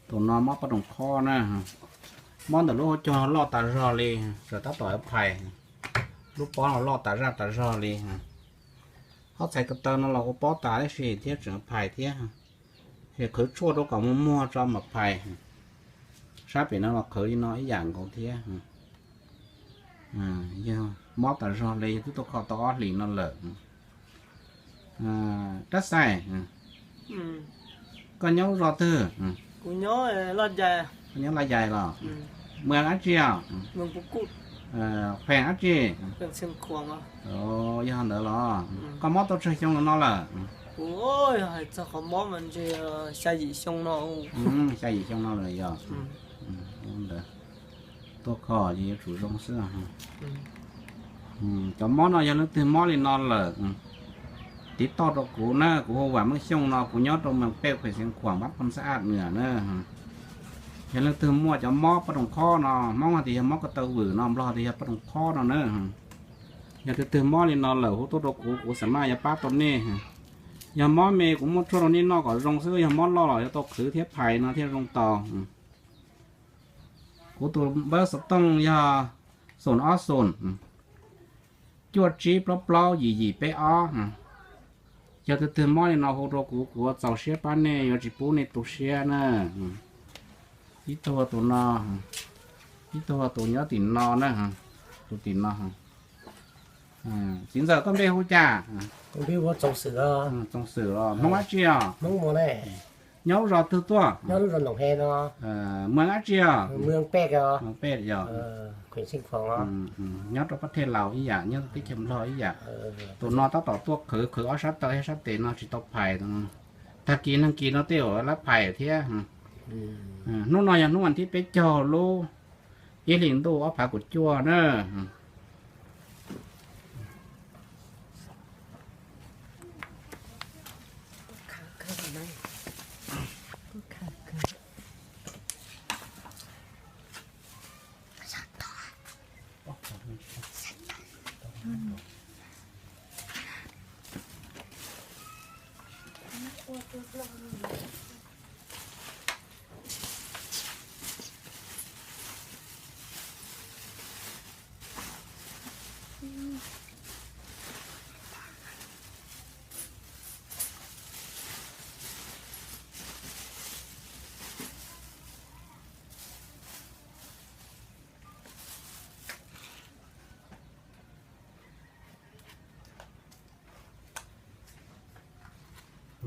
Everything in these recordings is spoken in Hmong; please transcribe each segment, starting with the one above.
Tus no mob pob roos khob na, mob ntawm lub hauv caug loj tas zog li, tseem tab tom phais, lub pob no loj tas zaj tas zog li. Ob txhais ko taw no los ua pob tas tib si thiab tseem phais thiab. Es qhwv tshuaj rau kom muag muag tso mam phais. Sab pem no los qhwv li no ib yam nkaus thiab. Yog mob tas zog li, yog twb tuaj kho tau ob hlis no lawm. Rab Xais, koj nyob lub zos twg? Nyob Laj Yais los? Muas dab tsi os? Kheem dab tsi? Yog ntawd los koj mob tau tsawg xyoo no lawm? Xya yim xyoo no lawm yog. Ntawd tuaj kho ces yuav tsum zoo xwb. Cov mob no yog leej twg mob li no lawm, tiv toj rau kuv na, kuv hu Vam Meej Xyooj no, kuv nyob rau Mees Pej, khuem Xeev Khuam, pab Phoo Xab Aj Nws na. Yog leej twg muaj cov mob pob roos khob no, Hmoob hais tias yog mob ko taw vwm no, Nplog tias yog pob roos khob no na. Yog tus twg mob li no lawm hu tuaj rau kuv, kuv xam maj yuav pab tau nej. Yog mob me kuv muab tshuaj rau nej noj kom zoo xwb, yog mob loj los yuav tau qhwv thiab phais no thiaj zoo tau. Kuv tus npawb xov tooj yog xoom ob xoom, cuaj tsib plaub plaub yim yim peb ob. Yog tus twg mob li no hu rau kuv, kuv yuav txaus siab pab nej, yuav tsis pub nej tu siab na. Ib tug tus no, ib tug tus nyob tim no na, tus tim no. Txiv ntxawm, koj npe hu cas? Txoos Xwm los, Hmoob dab tsi os? Nyob lub zos twg tuaj? Muas dab tsi os? Yog, nyob rau pab thej Laus ib yam, nyob teb chaws Nplog ib yam. Tus no tab tom tuaj qhwv, qhwv ob sab taw thiab sab tes no tsis tau phais. Tag kis nag kis no tej zaum lab phais thiab. Hnub no yog hnub vas thib peb caug lub ib hlis ntuj ob phav kaum cuaj na.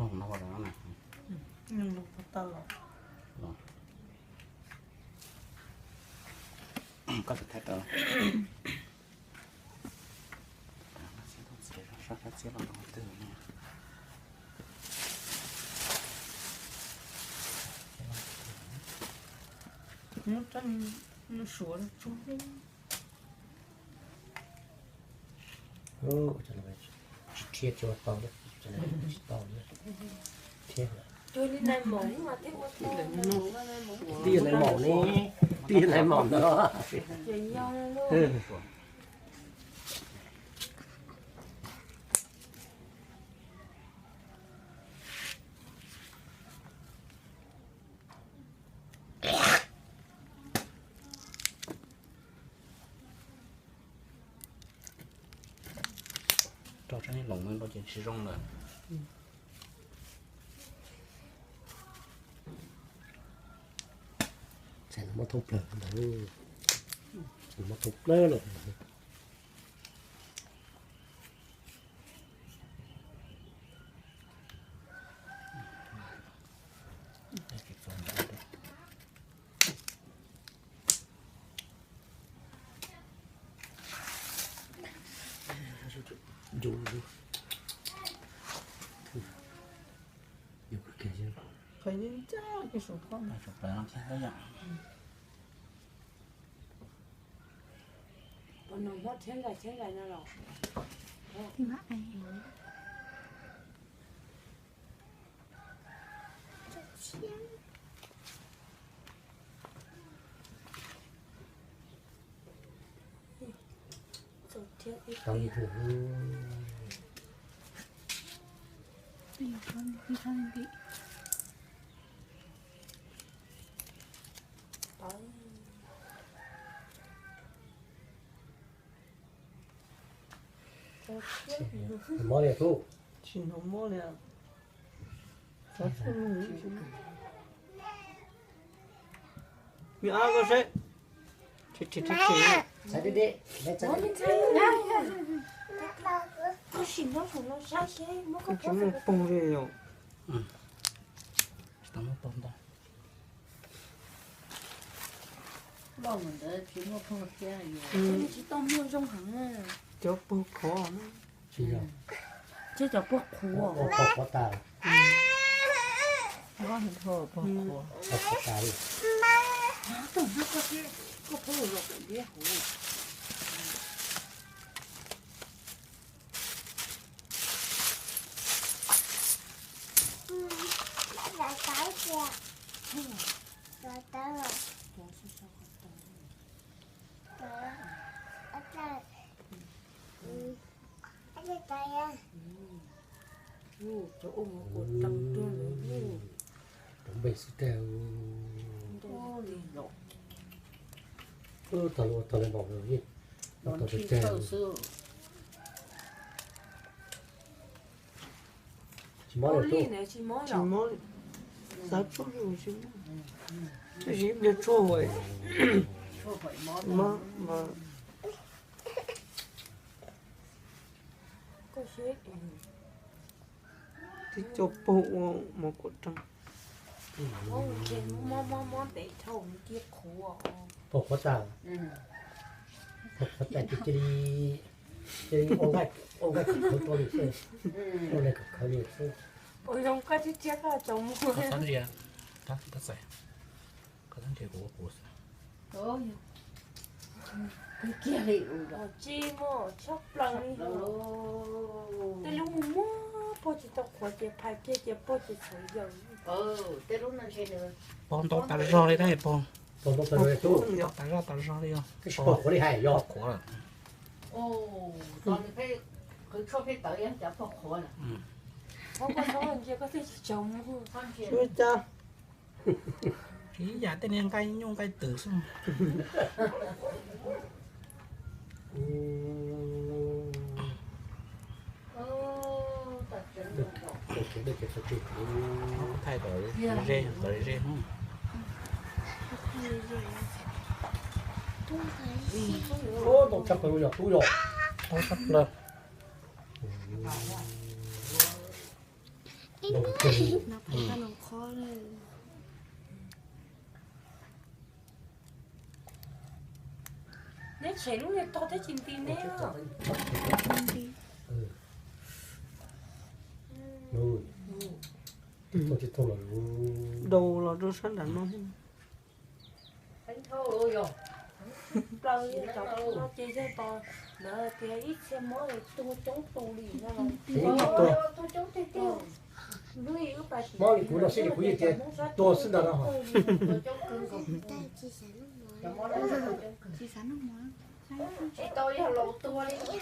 Loog no ua no na. Koj tus thaij tau. Tsis thiab, tsis tau li. Thiab, tij nai maum ne, tij nai maum no. Rau sab loos no ces tsis zoo lawm. Mob thoob plawg ntawd, mob thoob plawg lawm. Mob li tub. Tsis hnov mob li. Xav txog nws. Nws ab koj saib. Tsis tsis tsis tsis. Tsis mus pog li yom. Tsis tau muaj pog ntau. Cov pog qhuav. Tsis yog. Cov pog qhuav. Pog qhuav tas. Pog qhuav tas li. Cov ua mov kuam rees tuaj lawm. Cov npe xwb tag. Tag li tag li npaum no yeej tag tag xwb. Tsis mob li tub. Tsis mob li. Xav tshuaj li tsis mob. Tab sis ib pliag tshuaj hais. Mob mas. Tib co pog ua mov kuam rees. Pog qhuav tas. Pog qhuav tas ces cia li, cia li ua nqaij khawv khawv rau li xwb. Ua nqaij khawv khawv li xwb. Qhov ntsia, qhov ntsia kuv ua kuv xwb. Tsis muaj tshaj plaws li. Tej lub muag muag pog tsis tau qhuav ces phais kiag ces pog ces txhawv yawm. Pog ntau tas zog li tab pog. Pog ntau tas zog li tub. Yog tas zog tas zog li os. Tab sis pog qhuav li hais yog. Pog qhuav lawm. Qhov koj txhob ntsia koj thiaj tsis tsaus muag. Ib yam tej niag nqaij nyuj nqaij twm xwb. Thaij kom ze, kom ze hnub. Ntau tshaj plaws yog tub yog. Ntau tshaj plaws. Neb tshem lub niag tog thiab tsis nti neb. Dau los rau sab nram no. Plaws li cov no ces yog tos ntawd tias ib txhia mob tuag coob tus li no. Mob li kuv no xwb ces kuv yeej tias tuag xwb ntag no. Tsis xav noj mov. Tsis tau yog laus tuag li.